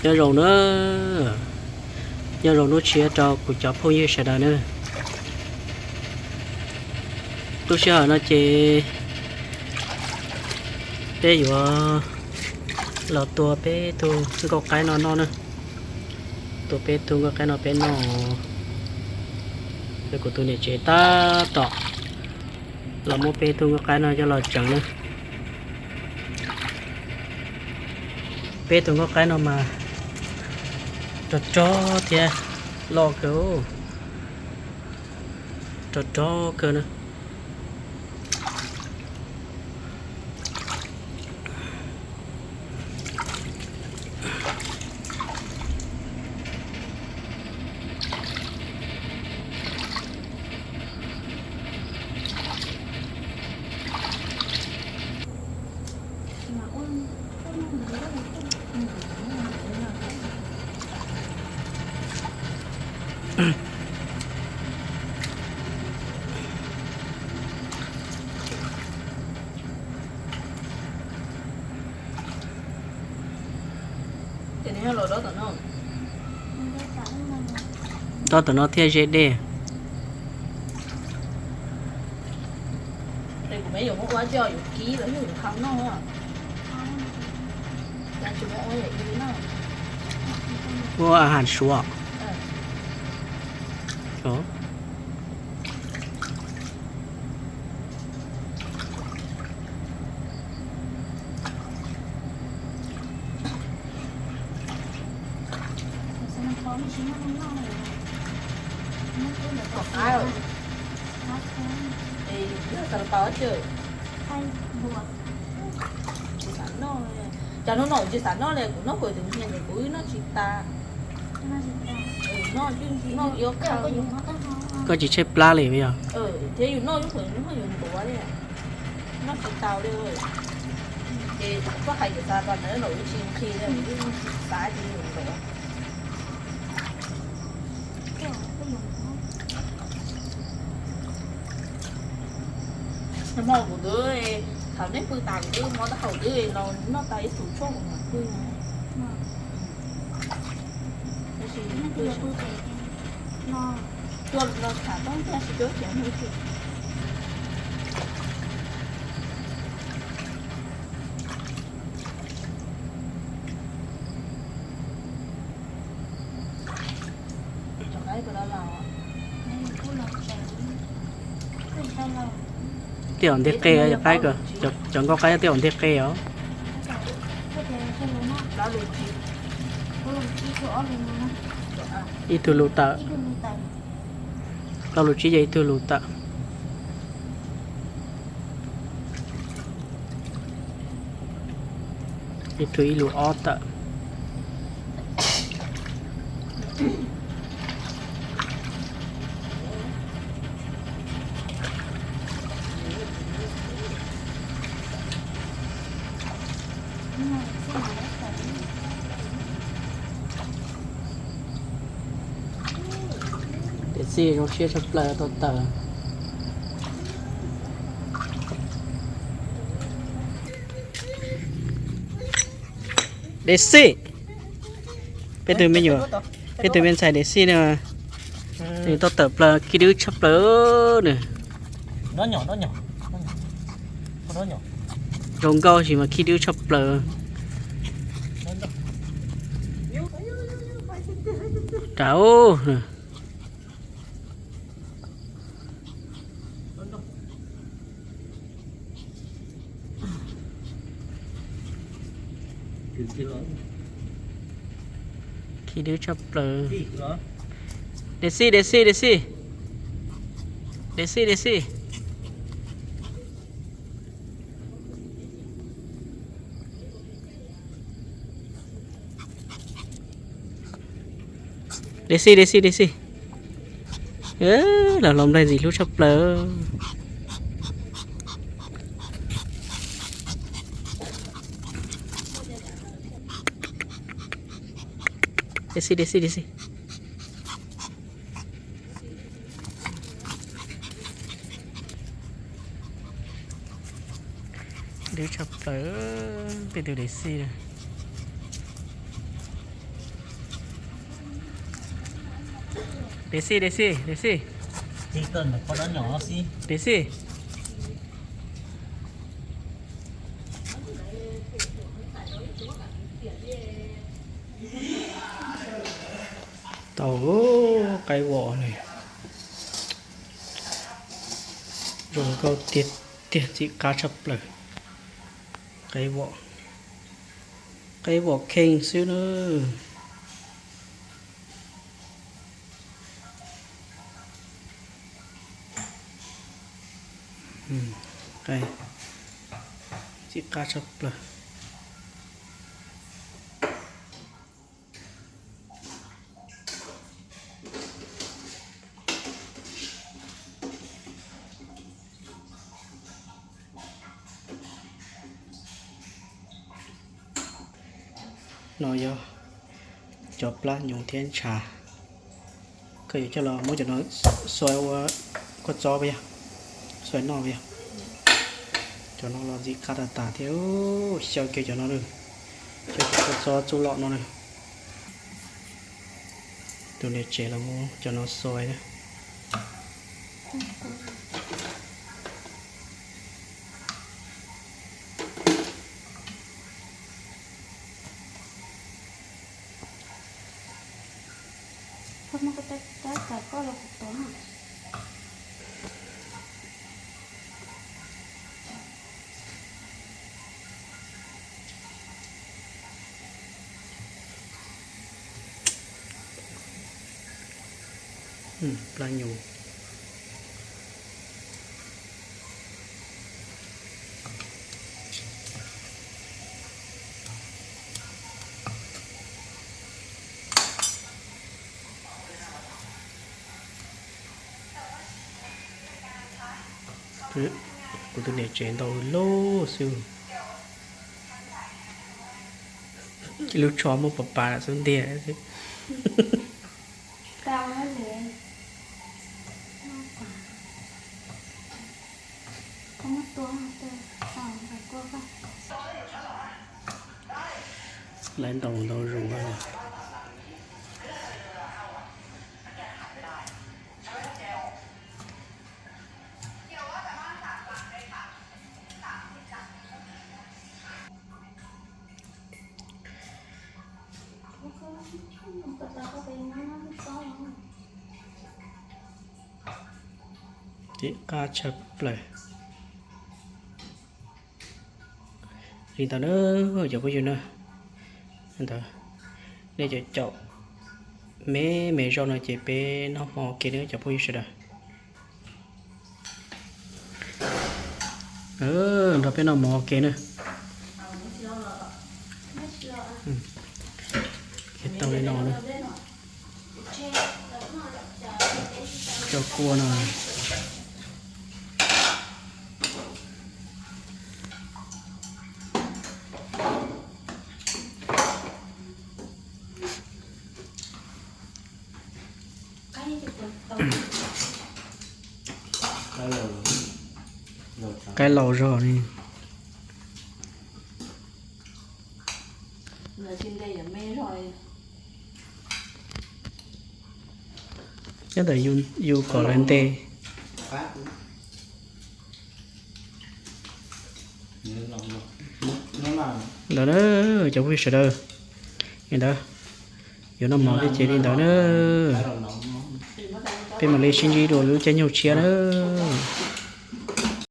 Nyob zoo na, nyob zoo hnub tshiab rau kuv cov phooj ywg sawv daws na. Lub sij hawm no ces peb yuav los tua peb tug nkauj qaib no noj na. Tua peb tug nkauj qaib no peb noj. Kuv tus niam tsev tab tom los muab peb tug nkauj qaib no coj los tseev na. Peb tug nkauj qaib no mas rog rog thiab loj kawg, rog rog kawg na. Dob tom no thiaj ze dej. Ua a has suav. Cov hnub no tsis xav noj li, kuv noj kuv tus niag ntawd kuv wb noj tsis tas. Koj tsis tshaib plab li yog? Thiab yus noj lub qhov yus ntuav li, noj tsis tau li. Ces koj hais tias xav pas ntawd los wb tsis nqhis li, wb tsis xav ces yus ntuav. Nag hmo kuv twb, thaum neb pw tas kuv twb mob taub hau twb los noj tau ib tug tshuaj kuv mam pw no. Tab sis cua los tham toob tiag, tab sis cua khiav mus tiag. Tej zaum nteg qe qaib, cov nkauj qaib tej zaum nteg qe os. Ib tug lus tawm, tau lus tsib ces ib tug lus tawm. Ib tug ib lus ob tawm. Dev xij zoo siab tshaj plaws tau tawm. Dev xij, peb tug me nyuam, peb tug me ntxhais dev xij no, nws tau tawm plaws khib dub tshaj plaws nws. Zoo nkauj sis mas khib dub tshaj plaws. Rau. Khib dub tshaj plaws. Dev xij, dev xij, dev xij. Dev xij, dev xij. Dev xij, dev xij, dev xij. Los los nplaig ntxim hlub tshaj plaws. Dev xij, dev xij, dev xij. Dub tshaj plaws, peb tus dev xij na. Dev xij, dev xij, dev xij. Dev xij. Tau, qaib vom ne, zoo nkauj tiag tiag, ntxim qab tshaj plaws. Qaib vom, qaib vom kheej xwb na. Ntxim qab tshaj plaws. No yog cov plab nyuv thiab ntshav. Koj yuav coj los muab cov no xuas ua kua txob puas yog? Xuas noj puas yog? Cov no los ntxim qab tas tas thiab. Xyaw kiag cov no, xyaw cov kua txob txuj lom no na. Tus niam tsev los muab cov no xuas na. Plab nyuv. Kuv tus niam tsev ntaus loj xwb. Ib lub tsho muaj pas pas xub ntiag xwb. Lawv ntaus ntau zus. Ntxim qab tshaj plaws. Li ntawd na cov phooj ywg na. Ntawd, nej cov caum me me zoj no ces peb noj hmo ua ke na cov phooj ywg sawv daws. Nrog peb noj mov ua ke na. Tau li no na. Cov kua no. Qaib laus zog li. Nyob ntawm yus kom lawv nte. Ntawd na, cov phooj ywg sawv daws, li ntawd, yuav noj mov thiab ces li ntawd na. Peb mam li sib ntsib dua lub caij nyoog tshiab na.